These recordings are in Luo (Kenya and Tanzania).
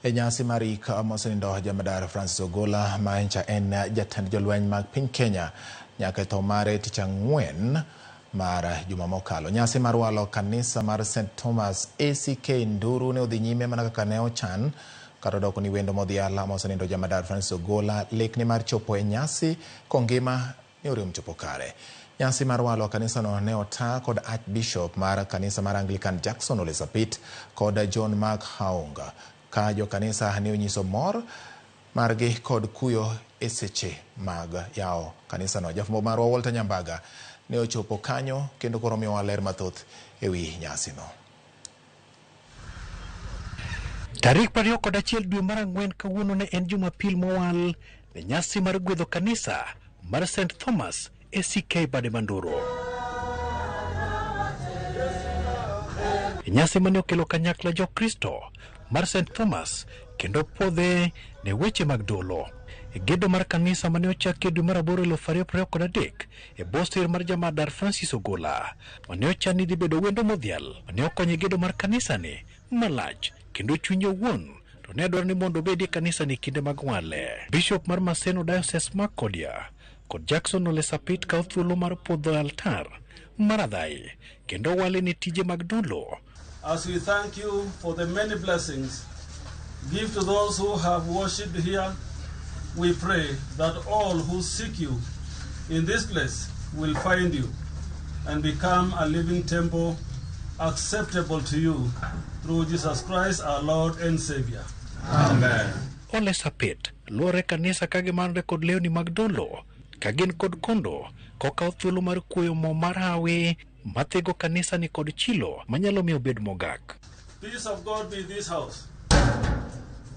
E nyasi mar ik mosenindo Jamadar Francis Ogolla ma ncha en jatend jolweny mag piny Kenya nyaka e tho mare tich ang'wen mar juma mokalo. Nyasi mar walo kanisa mar St Thomas ACK Nduru ne odhi nyime mana kaka ne ochan kata odoko ni wendo modhial mosenindo Jamadar Francis Ogolla lekne mar chopo e nyasi kongima ne orem chopo kare. Nyasi mar walo kanisano ne ota kod Archbishop mar kanisa mar Anglican Jackson Ole Sapit kod John Mark Haunga ka jokanisa ne onyiso mor margi kod kuyo e seche mag yawo kanisano. Jafwambo marwa Walter Nyambaga ne ochopo kanyo kendo koro miyowa ler mathoth e wi nyasino. Tarik 21 dwe mar ang'wen kawuono ne en Jumapil mowal ne nyasi mar gwedho kanisa mar St Thomas ACK Bade Manduro. Nyasi mane okelo kanyakla Jokristo mar St Thomas kendo puodhe ne weche mag dolo. E gedo mar kanisa mane ochaki e dwe mar aboro 2023 e bwo sir mar Jamadar Francis Ogolla mane ochan ni dhi bedo wendo modhial mane okonyo e gedo mar kanisani malach kendo chunye owuon to ne dwaro ni mondo obedi e kanisani kinde mag wale. Bishop mar Maseno Diocese Mark Kodia kod Jackson Ole Sapit kawo thuolo mar puodho e altar mar adhai kendo wale ne tije mag dolo. As we thank you for the many blessings, give to those who have worshipped here, we pray that all who seek you in this place will find you and become a living temple acceptable to you through Jesus Christ our Lord and Savior. Amen. Ole Sapit luore kanisa ka gimanre kod lewni mag dolo ka gin kod kondo kokawo thuolo mar kuoyo mo mar hawi mathego kanisa ni kod chilo manyalo miyo obed mogak. Peace of God be in this house.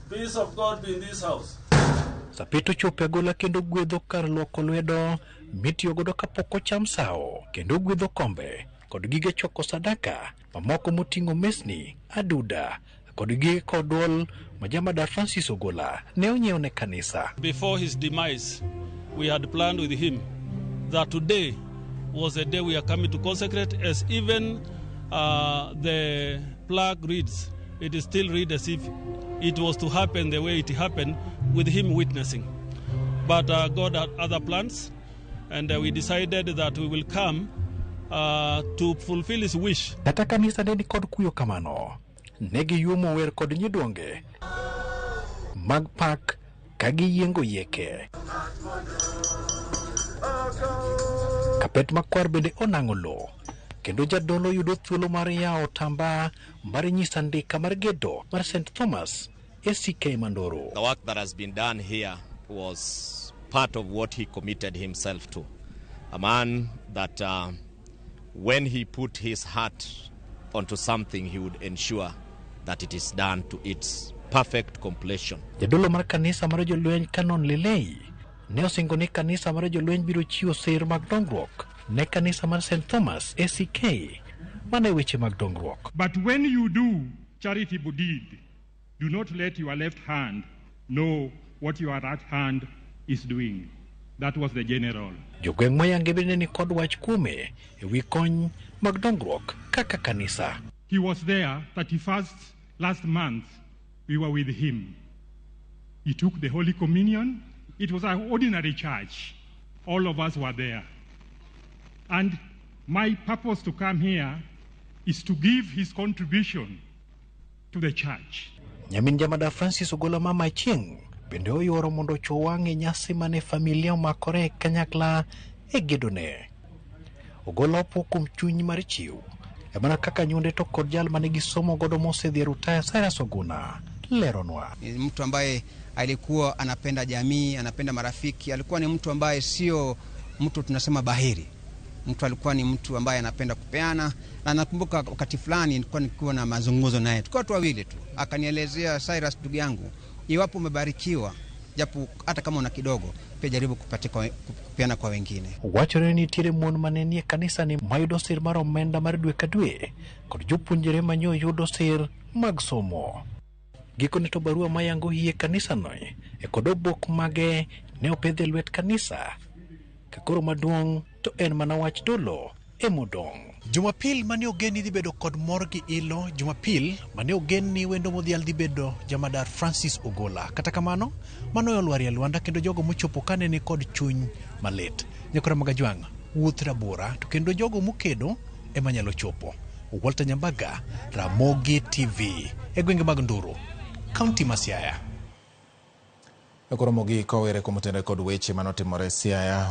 Peace of God be in this house. Sapit ochopo e agola kendo gwedho kar luoko lwedo mitiyo godo kapok ocham sawo kendo gwedho kombe kod gige choko sadaka mamoko moting'o mesni, aduda kod gige kowo dwol ma Jamadar Francis Ogolla ne onyiewo ne kanisa. Before his demise, we had planned with him that today was a day we are coming to consecrate, as even the plaque reads, it is still read as if it was to happen the way it happened, with him witnessing. But God had other plans, and we decided that we will come to fulfill his wish. Kata kanisa ne ni kod kuyo kamano, ne giyuomo wer kod nyidwonge mag pak ka giyiengo yieke. Kapet makwar bende onang'o lowo kendo jadolo yudo thuolo mar yawo otamba mar nyiso andika mar gedo mar St Thomas ACK Mandoro. The work that has been done here was part of what he committed himself to. A man that when he put his heart onto something, he would ensure that it is done to its perfect completion. Jadolo mar kanisa mar jolweny Canon Lelei ne osingo ni kanisa mar jolweny biro chiwo sir mag dongruok ne kanisa mar St Thomas ACK mana e weche mag dongruok. But when you do charitable deed, do not let your left hand know what your right hand is doing. That was the general. Jogweng' moyange bende ni kod wach kuome e wi kony mag dongruok kaka kanisa. He was there 31st last month. We were with him. He took the Holy Communion. It was an ordinary church. All of us were there. And my purpose to come here is to give his contribution to the church. Nyamin Jamadar Francis Ogolla Mama Achieng' bende oyuoro mondo ochuo wang' e nyasi mane familia omakore kanyakla e gedone. Ogolla opuo kuom chuny mar chiw e mana kaka nyunde to kod jal mane gisomo godo mosedhi e rutaya Cyrus Oguna leronwa. Ni mtu ambaye alikuwa anapenda jamii, anapenda marafiki, alikuwa ni mtu ambaye sio mtu tunasema bahiri. Mtu alikuwa ni mtu ambaye anapenda kupeana, na nakumbuka wakati fulani nilikuwa nikiwa na mazungumzo naye, tulikuwa watu wawili tu, akanielezea, Cyrus ndugu yangu, iwapo umebarikiwa japo hata kama una kidogo, pia jaribu kupeana kwa wengine. Wachore ni nitiere mon mane nie kanisa ni mayudo sir mar omenda mar dwe ka dwe kod jopuonjre manyo yudo sir mag somo. Gikone to barua mayango hie kanisano e kod obok mage ne opedh e lwet kanisa. Ka koro maduong' to en mana wach dolo emodong'. Jumapil mane ogen ni dhi bedo kod mor gi ilo, Jumapil mane ogen ni wendo modhial dhi bedo jamadar Francis Ogola. Kata kamano, mano olwar e lwanda kendo jogo mochopo kane ni kod chuny malit. Nyakora Magajwang', wuoth rabora to kendo jogo mokedo ema nyalo chopo. Walter Nyambaga, Ramogi TV, e gwenge mag Nduru, kaunti ma Siaya. Koro mogik kowere kuom tenore kod weche manotimore Siaya.